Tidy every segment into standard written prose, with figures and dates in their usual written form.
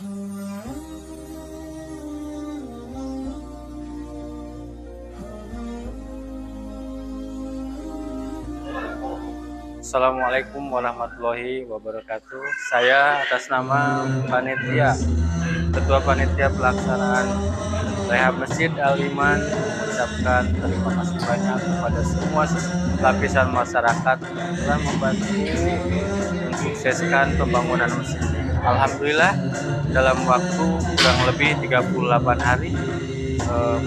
Assalamualaikum warahmatullahi wabarakatuh. Saya atas nama panitia, Ketua Panitia Pelaksanaan Rehab Masjid Al-Iman mengucapkan terima kasih banyak kepada semua lapisan masyarakat yang telah membantu mensukseskan pembangunan masjid ini. Alhamdulillah dalam waktu kurang lebih 38 hari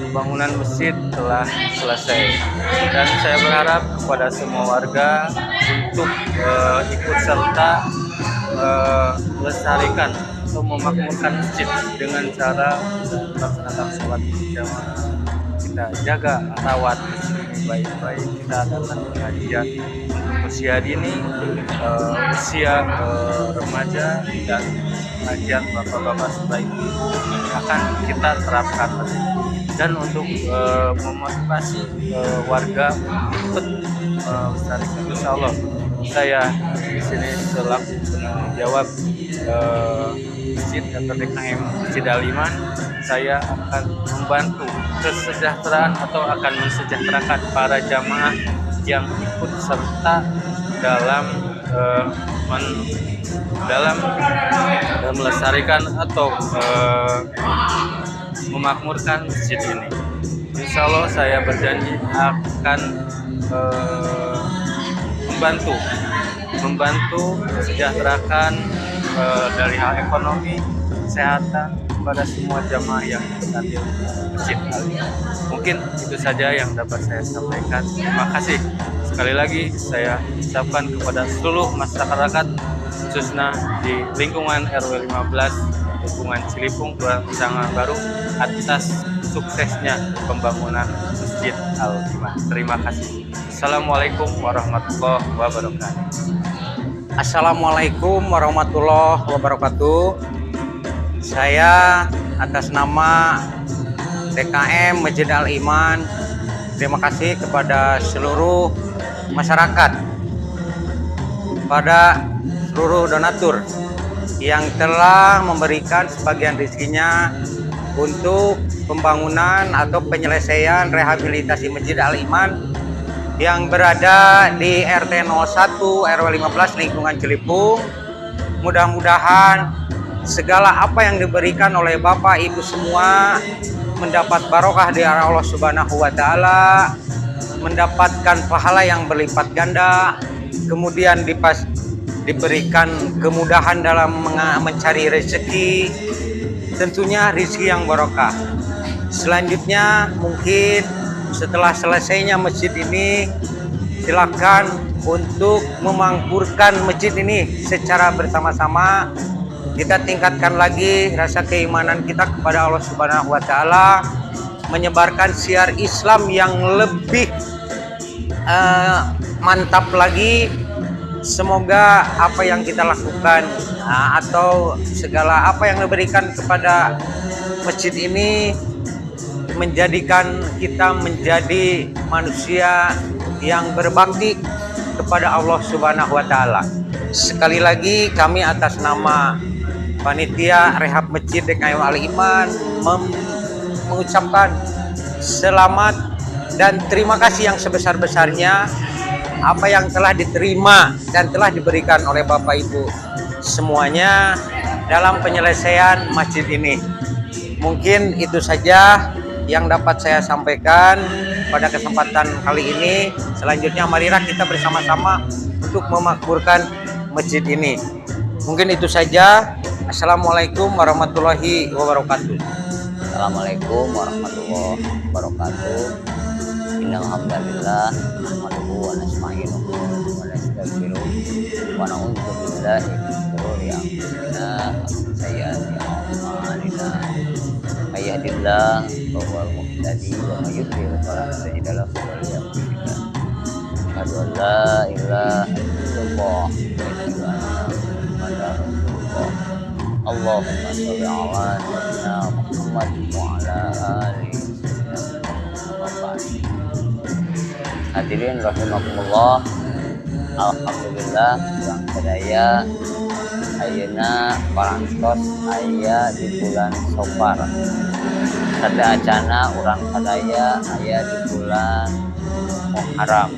pembangunan masjid telah selesai, dan saya berharap kepada semua warga untuk ikut serta melestarikan atau memakmurkan masjid dengan cara melaksanakan sholat berjamaah. Kita jaga rawat masjid ini baik-baik, kita adakan pengajian untuk usia dini, usia remaja, dan pengajian bapak-bapak serta ibu-ibu akan kita terapkan. Dan untuk memotivasi warga ikut melestarikan, insya Allah saya di sini selaku penanggung jawab masjid atau DKM Masjid Al-Iman, saya akan membantu kesejahteraan atau akan mensejahterakan para jamaah yang ikut serta dalam dalam melestarikan atau memakmurkan masjid ini. Insya Allah saya berjanji akan membantu mensejahterakan dari hal ekonomi, kesehatan kepada semua jamaah yang ikut andil Masjid Al-Iman. Mungkin itu saja yang dapat saya sampaikan. Terima kasih. Sekali lagi saya ucapkan kepada seluruh masyarakat khususnya di lingkungan RW 15, lingkungan Cilipung, Kelurahan Pisangan Baru atas suksesnya pembangunan Masjid Al-Iman. Terima kasih. Assalamualaikum warahmatullahi wabarakatuh. Assalamualaikum warahmatullahi wabarakatuh. Saya atas nama DKM Masjid Al-Iman, terima kasih kepada seluruh masyarakat, pada seluruh donatur yang telah memberikan sebagian rezekinya untuk pembangunan atau penyelesaian rehabilitasi Masjid Al-Iman yang berada di RT 01 RW 15 lingkungan Cilipung. Mudah-mudahan segala apa yang diberikan oleh Bapak Ibu semua mendapat barokah di Allah Subhanahu wa Ta'ala, mendapatkan pahala yang berlipat ganda, kemudian diberikan kemudahan dalam mencari rezeki, tentunya rezeki yang barokah. Selanjutnya mungkin setelah selesainya masjid ini, silakan untuk memangkurkan masjid ini secara bersama-sama. Kita tingkatkan lagi rasa keimanan kita kepada Allah Subhanahu wa Ta'ala, menyebarkan syiar Islam yang lebih mantap lagi. Semoga apa yang kita lakukan atau segala apa yang diberikan kepada masjid ini menjadikan kita menjadi manusia yang berbakti kepada Allah Subhanahu wa Ta'ala. Sekali lagi kami atas nama panitia Rehab Masjid DKM Al-Iman mengucapkan selamat dan terima kasih yang sebesar-besarnya apa yang telah diterima dan telah diberikan oleh Bapak Ibu semuanya dalam penyelesaian masjid ini. Mungkin itu saja yang dapat saya sampaikan pada kesempatan kali ini. Selanjutnya marilah kita bersama-sama untuk memakmurkan masjid ini. Mungkin itu saja. Assalamualaikum warahmatullahi wabarakatuh. Assalamualaikum warahmatullahi wabarakatuh. Innal hamdalillah nahmaduhu wa nasta'inuhu wa nastaghfiruh wa na'udzu billahi min syururi anfusina wa min sayyiati a'malina. May yahdihillahu fahuwal muhtadi wa may yudlil falan tajida lahu waliyyan mursyida. Asyhadu an la ilaha illallah wa asyhadu anna Muhammadar rasulullah. Allahumma sholli ala sayyidina Muhammad wa ala alihi wa sahbihi. Hadirin rahimakumullah, alhamdulillah yang sedaya Ayeuna parantos aya di bulan Safar. Sadaacana urang sadaya aya di bulan Muharram.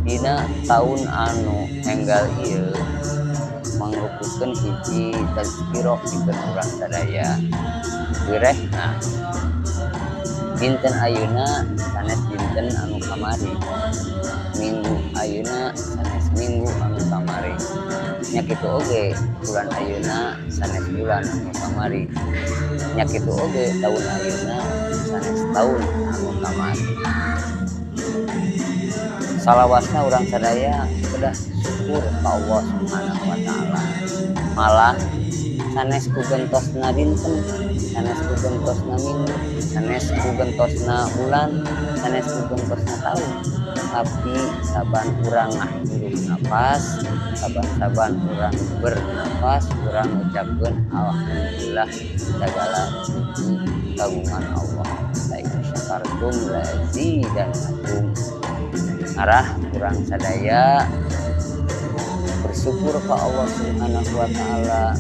Dina taun anu enggal ieu mangrupukeun hiji tazkirah pikeun urang sadaya. Wirehna dinten ayeuna sanes dinten anu kamari, minggu ayeuna sanes minggu anu kamari, nya kitu oge bulan ayeuna sanes bulan anu kamari, nya kitu oge taun ayeuna sanes taun anu kamari. Salawasna urang sadaya kedah syukur ka Allah Subhanahu wa taala. Malah sanes ku gentosna dinten, sanes ku gentosna minggu, sanes ku gentosna bulan, sanes ku gentosna taun, tapi saban urang hirup napas, saban-saban urang bernafas, urang ngucapkeun alhamdulillah segala puji kagungan Allah. La in syakartum la azidannakum. Arah urang sadaya bersyukur ka Allah Subhanahu wa taala.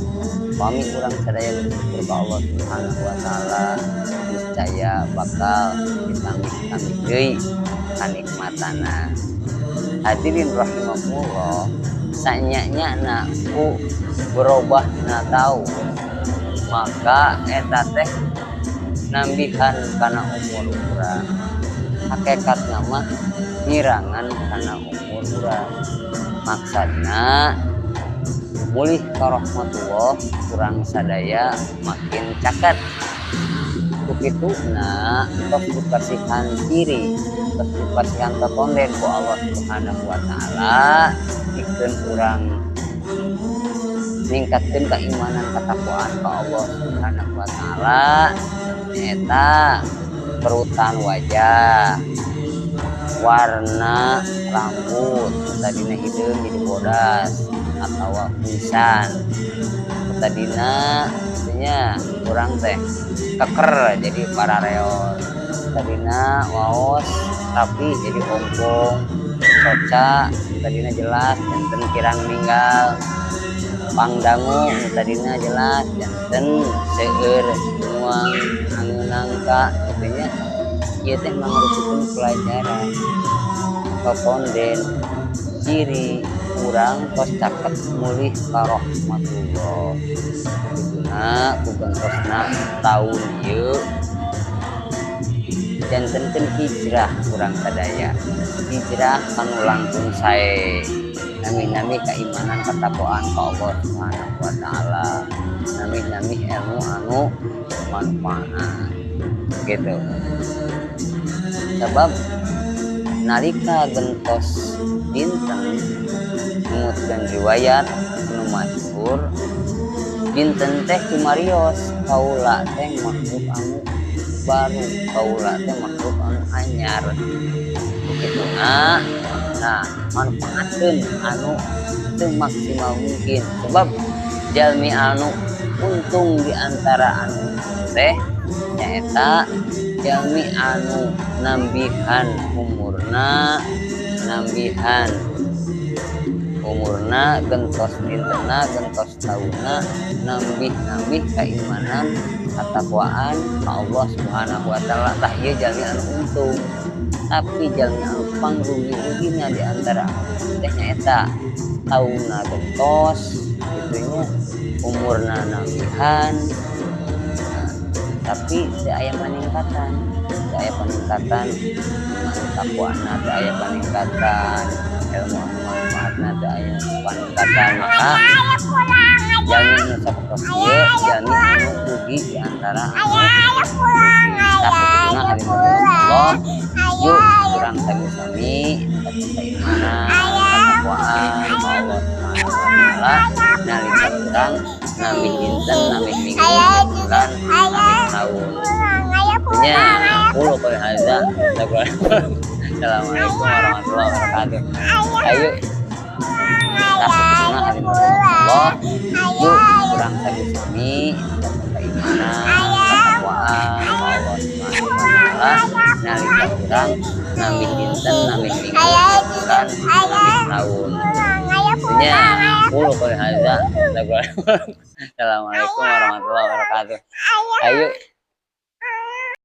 Pami urang sadaya bersyukur ka Allah Subhanahu wa taala, niscaya bakal ditambih-tambih deui kanikmatana. Hadirin rahimakumullah, sanya-nyana ku berubahna taun, maka eta teh nambihan kana umur urang. Hakikatna mah ngirangan kana umur urang. Maksudna mulih ka rahmatullah urang sadaya makin caket. Ku kituna tos dipasihan ciri, tos dipasihan tatonden ku Allah Subhanahu wa taala pikeun urang ningkatkeun keimanan katakwaan ka Allah Subhanahu wa taala, nyaeta kerutan wajah, warna rambut tadina hideung jadi bodas atawa pisan, tadina nya urang teh keker jadi parareon, tadina waos tapi jadi ompong, soca tadina jelas janten kirang ninggal, pangdangu tadina jelas janten seueur nuang anu nangka, artinya ieu teh mangrupikeun pelajaran totonden ciri urang tos caket mulih ka rahmatullah. Kituna ku gentosna taun ieu jantenkeun hijrah urang sadaya, hijrah kanu langkung sae, nami-nami keimanan katakwaan ka Allah Subhanahu wa taala, nami-nami ilmu anu manfaat gitu. Sebab nalika gentos dinten numutkeun riwayat anu masyhur, dinten teh cumarios kaula teh makhluk anu baru, kaula teh makhluk anu anyar. Kituna nah manfaatkeun anu teu maksimal mungkin, sebab jalmi anu untung di antara anu teh nyaeta jalmi anu nambihan umurna, nambihan umurna gentos dintena gentos taunna, nambih-nambih keimanan katakwaan ka Allah Subhanahu wa taala. Tah ieu jalmi anu untung, tapi jalmi anu pangrugi-rugina di antara teh nyaeta taunna gentos kitu nya, umurna nambihan, nah, tapi teu aya paningkatan, teu aya paningkatan takwana, teu aya paningkatan ilmu anu manfaatna, teu aya paningkatan. Maka jalmi anu sapertos ieu jalmi anu rugi di antara anu rugi. Tah kituna hadirin rahimakumullah, yuk urang sami-sami ningkatkeun keimanan katakwaan ka Allah Subhanahu wa taala nalika urang nambih dinten, nambih minggu, nambih bulan, nambih taun. Nya, aku qouli hadza. Assalamualaikum warahmatullahi wabarakatuh. Ayo tah kituna hadirin rahimakumullah, yuk urang sami-sami ningkatkeun keimanan katakwaan ka Allah Subhanahu wa taala. Lah, nalika urang nambih dinten, nambih minggu, nambih bulan, nambih tahun. Nya, aqulu qouli hadza. Assalamualaikum warahmatullahi wabarakatuh. Ayo.